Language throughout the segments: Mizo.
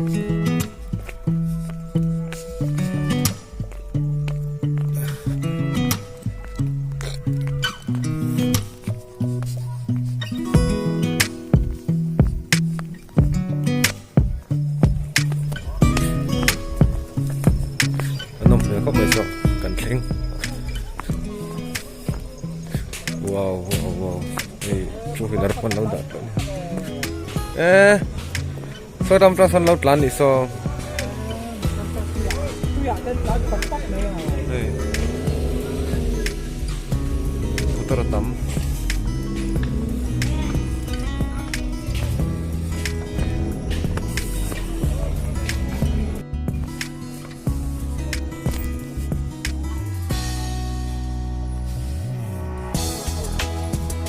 A nawm hmel khawp mai chu kan thleng wow wow wow hei two wheeler pawh an lo dah tawh a ni e saw ram tang sawn lo tlan nih saw hei motor a tam.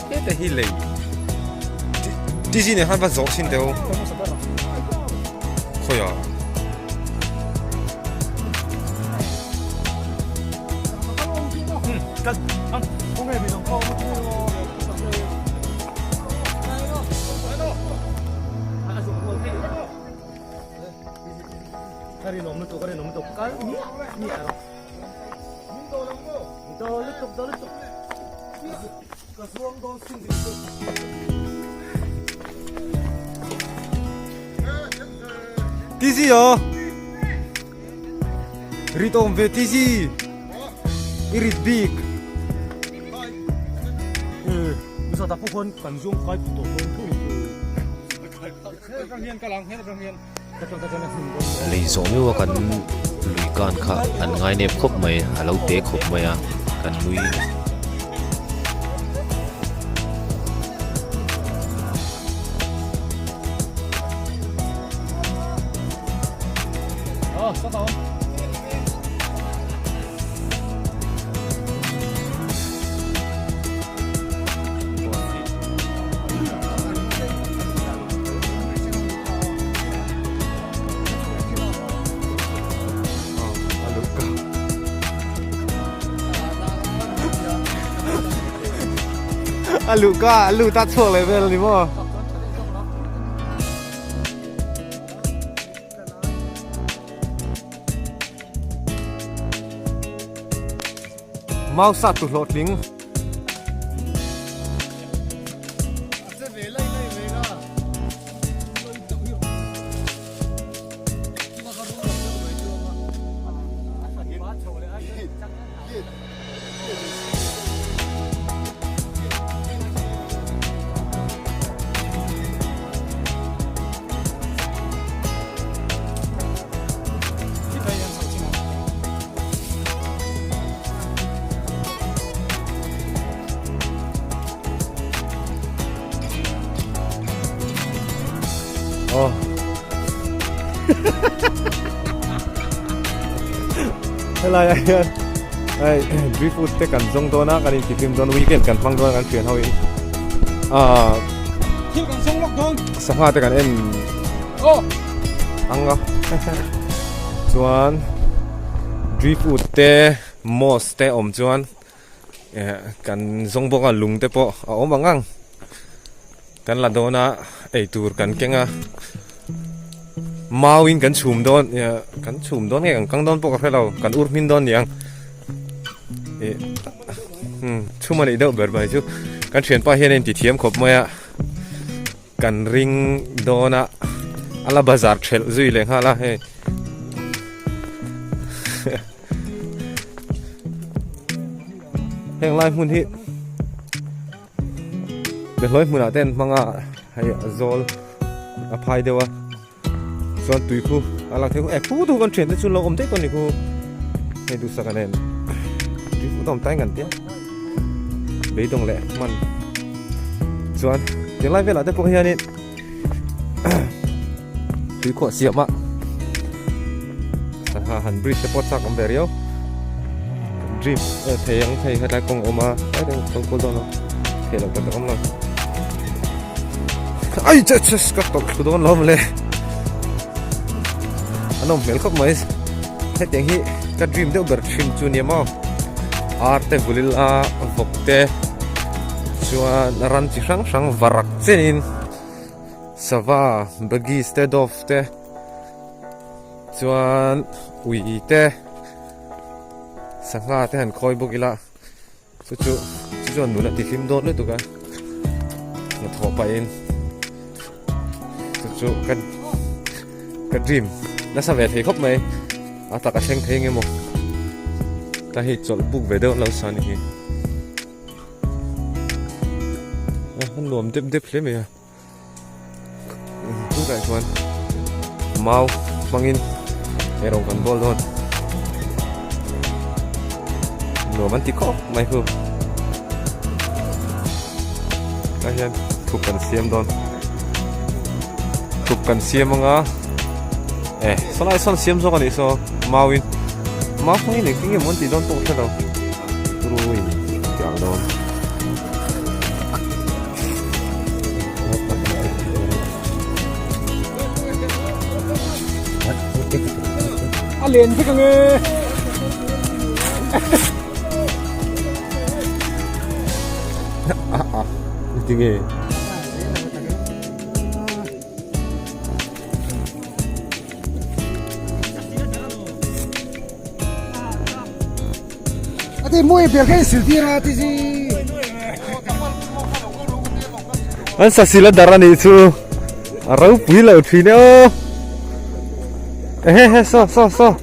Heta hi lei Dizzy nen khan va zawh thin teh u khawi ah Dizzy aw Rit awm ve Dizzy I rit bik Lei zawh meuh a kan lui kan kha an ngai nep khawp mai a lo te khawp mai a kan nui. A luh ka a luh ta chhuak leh vel a ni maw. Mau sat tu hlawhtling. Oh. Helai ah hian hei driftwood te kan zawng dawn a kan intihlim dawn weekend kan hmang dawn a kan thian ho in ah thil kan zawng lawk dawn sangha te kan en oh ang a chuan driftwood te moss te awm chuan eh kan zawng bawk a lung te pawh a awm ang ang kan la dawn a eitur kan keng a mau in kan chhum dawn eh kan chhum dawn nge kan kang dawn pawh ka hre lo kan ur hmin dawn niang ih umm chhum a nih deuh ber mai chu kan thianpa hian a inti thiam khawp mai a kan ring dawn a a la bazar thelh zui leh nghal a hei heng lai hmun hi Behlawi hmunah te an hmang a hei a zawl a phai deuh a chuan tui khu a lang thei e khu tu kan thian te chu lo awm daih tawh a ni khu hei duhsak an en tui khu awm tai ngan tia beidawng leh hman chuan tinglai velah te pawh hianin tui khuah siam a sangha han bridge te pawh chak awm ve riau dream thei ang thei hetlai kawng awm a tlai deuh kal kual dawn a theih loh tak awm lo ai che che ka tawlh thlu dawn lo mawle an awm hmel khawp mai hetiang hi ka dream deuh ber thin chu nia maw ar te vulil a vawk te chuan ran chi hrang hrang varak chenin. Sava, Baggies te, Dove te. Chuan ui te sangha te han khawi bawk ila chu chu chu chuan nun a ti hlim dawn lutuk a hnathawh pahin chu chu ka ka dream nasa ve thei khawp mai a tak a thleng thei nge maw ta hei chawlh buk ve deuh an lo sa a ni hi a nuam dep dep hle mai a. Chutah chuan mau hmangin eirawng kan bawl dawn nuam an ti khawp mai khu tah hian thup kan siam dawn thup kan siam anga e sawlai sawn siam zawk a nih saw mau in mau hmangin engtin nge maw an tih dawn pawh ka hre lo turu in tih ang dawn. A len vek ange. Tinge. An sasila dar a nih chu a ropui lo thin e aw ehe he saw saw saw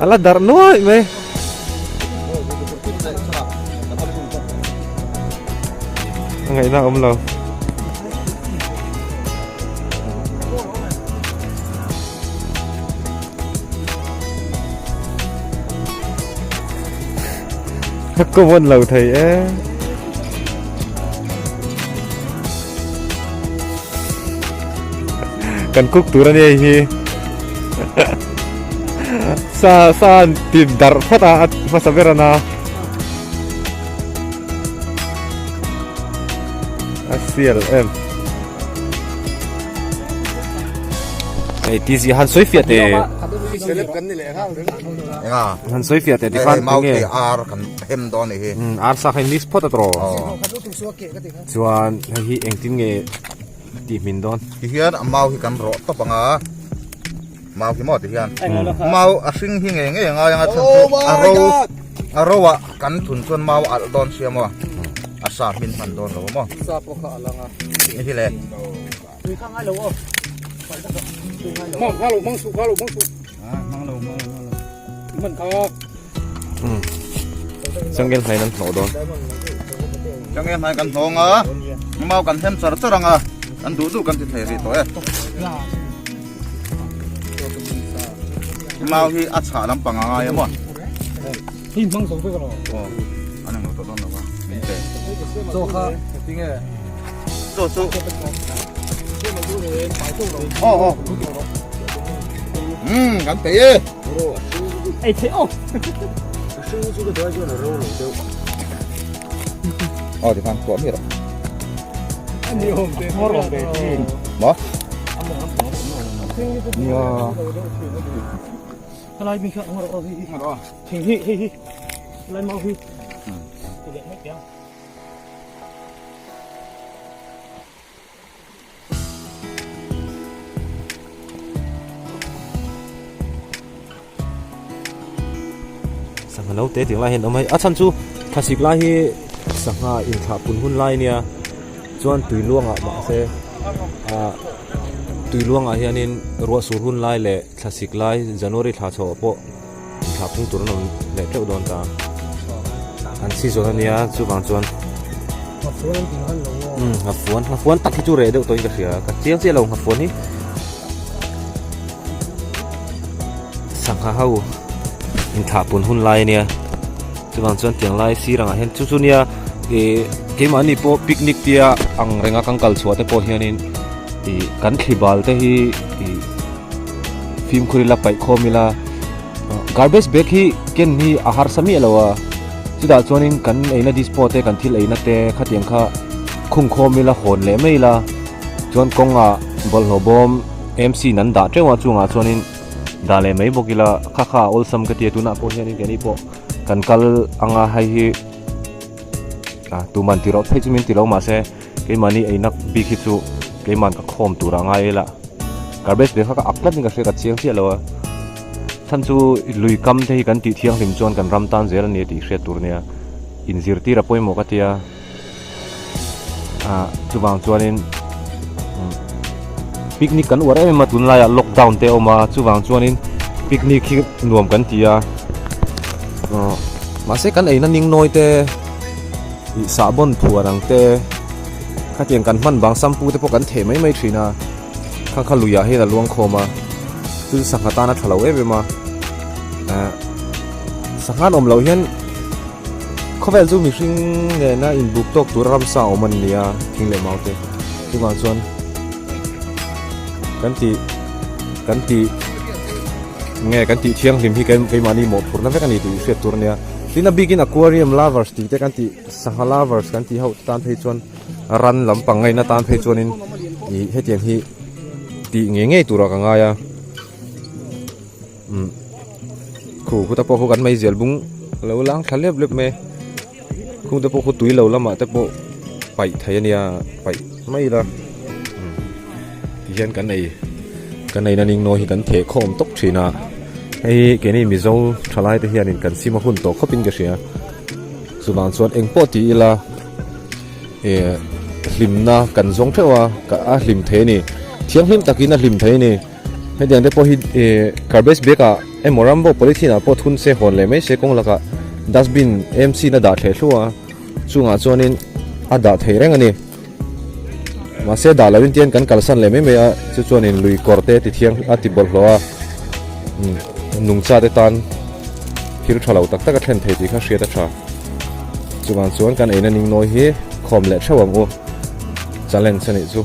a la darh nuaih mai a ngaihna a awm lo. Common lo thei e. Kan cook tur a ni hei hi. Sa sa an ti darh phawt a a hmasa ber a na. A sial em. Hei ti zia han sawi fiah teh. Enga. Han sawi fiah teh tikhan Hei mau thei ar kan hem dawn ni hi. Ar sa kha in mix phawt a tawh. Chuan hei hi engtin nge tih hmin dawn. Ti hian a mau hi kan rawh tawp anga. Mau hi maw ti hian. Mau a hring hi ngei ngei angai anga chhan chu a ro a ro ah kan thun chuan mau alh dawn sia maw. A sa hmin hman dawn lo maw. Sa pawh kha a lang a. Ni hi le. Tui kha ngai lo aw. Mang kha lo mang su kha lo mang su. Mang lo mang lo mang lo. Man kha. Changel hnai nan hnawh dawn. Changel hnai kan hnawng a. Mau kan hem char char anga. Kan duh duh kan ti thei rih tawh e. Mau hi a chhah lampang a ngai a maw. Hi mang zo vek lo. Aw. An ang lo tawh dawn lo a. Min pe. Chaw kha tinge. Chaw chu. Aw aw. Um kan pe e. Ei the aw. Aw ti khan tuah mi rawh. Ani awm te ngor awm ve thin. Maw? Nia. Helai mi kha ngor aw hi. Ngor aw. Thing hi hei hi. Lai mau hi. Ti leh mai piang. Sangha naute tih lai hian awm a, a chhan chu thlasik lai hi sangha inthlah pun hun lai ania chuan tui luangah mahse ah tui luangah hianin ruah sur hun lai leh thlasik lai January thla chhoh ah pawh inthlah phung tur an awm leh teuh dawn ta an season ania chuvang chuan umm nghafuan nghafuan tak hi chu reh deuh tawhin ka hria ka chiang chiah lo nghafuan hi sangha ho inthlah pun hun lai ania chuvang chuan tiang lai sir angah hian chu chu nia ih keimahni pawh picnic tia ang renga kan kal chhuah te pawh hianin ih kan thli bal te hi ih fimkhur ila paih khawm ila garbage bag hi ken hi a harsa miah lo a chutah chuanin kan eina dispo te kan thil eina te khatiang kha khung khawm ila hawn leh mai ila chuan kawngah bawlhhlawh bawm M C in an dah teuh a chungah chuanin dah leh mai bawk ila kha kha a awlsam ka ti a tunah pawh hianin keini pawh kan kal anga hei hi ah tuman ti rawh phei chu min ti lo mahse keimahni einak bik hi chu keiman ka khawm tur a ngai ila garbage bag kha ka ak tlat in ka hria ka chiang chiah lo a. Chhan chu lui kam te hi kan tih thianghlim chuan kan ram tan zel a ni tih hriat tur nia inzirtir a pawimawh ka tia ah chuvang chuanin picnic kan uar em em a tunlaiah lockdown te a awm a chuvang chuanin picnic hi nuam kan ti a aw mahse kan eina ning nawi te ih sahbawn phuar ang te khatiang kan hman bang sampu te pawh kan theh mai mai thin a. Kha kha luiah hian a luang khawm a, chu chu sangha tan a tha lo em em a, eh sangha an awm loh hian khawvel chu mihring nena inbuk tawk tur ramsa a awm an ni a thing leh mau te chuvang chuan kan tih kan tih nge kan tih thianghlim hi keimahni mawhphurhna vek a ni tih hriat tur a nia tin a bikin aquarium lovers tih te kan tih sangha lovers kan tih ho tan phei chuan. Ran lampang ngaihna tan phei chuanin ih hetiang hi tih ngei ngei turah ka ngai a umm khu khuta pawh khu kan meizial bung a lo lang thla lep lep mai a khung te pawh khu tui lo lamah te pawh paih theih a nia paih mai ila umm tihian kan ei kan eina ning nawi hi kan theh khawm tawp thin a hei hi keini mizo thalai te hianin kan sim a hun tawh khawpin ka hria chuvang chuan engpawh ti ila. Ehh hlimna kan zawng theuh a ka a hlim thei a ni thianghlim takin a hlim thei a ni hetiang te pawh hi ehh garbage bag ah emaw ram pawh polythene ah pawh thun se hawn leh mai se kawng lakah dustbin M C in a dah thleh thluah a chungah chuanin a dah thei reng a ni mahse dah lohin tian kan kalsan leh mai mai a chu chuanin lui kawr te ti thiang a ti bawlhhlawh a umm nungcha te tan thil tha lo tak tak a thlen thei tih kha hriat a tha. Chuvang chuan kan eina ning nawi hi khawm leh theuh ang u challenge a nih chu.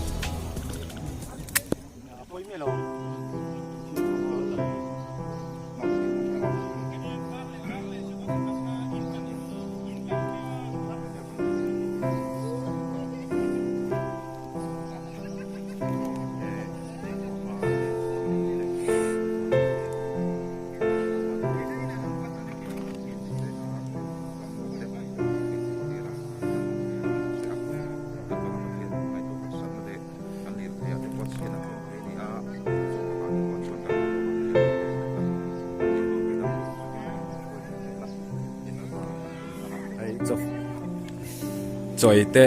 Chawi te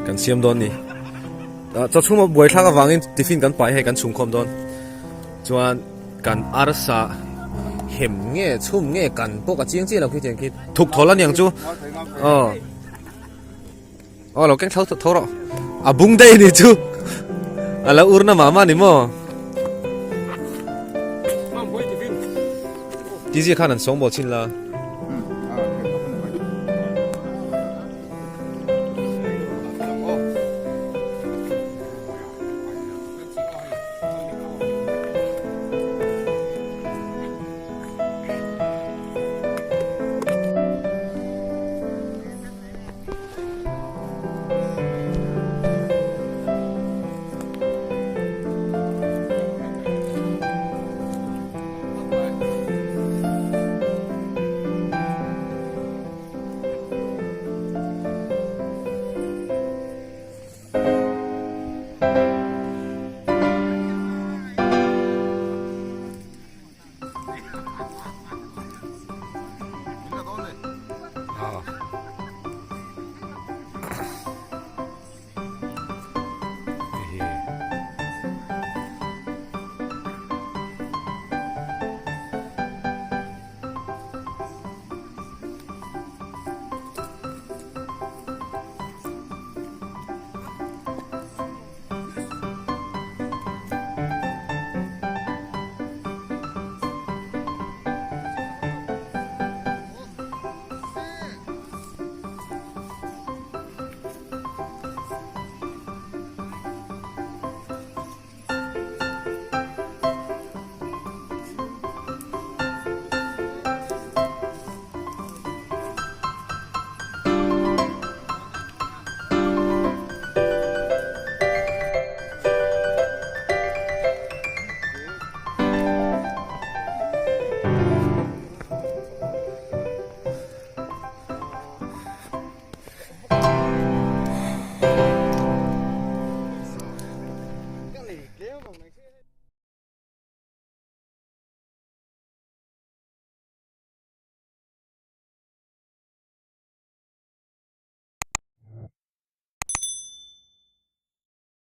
kan siam dawn ni chaw chhuma buai thlak avangin tiffin kan pai hei kan chhung khawm dawn chuan Kan arsa hem nge chhum nge kan pawh ka chiang chiah lo khi tiang khi thuk thawl aniang chu aw aw lo keng tho tho rawh a bung daih ni chu a lo ur na mah mah ni maw tizia khan an sawng bawl chin la.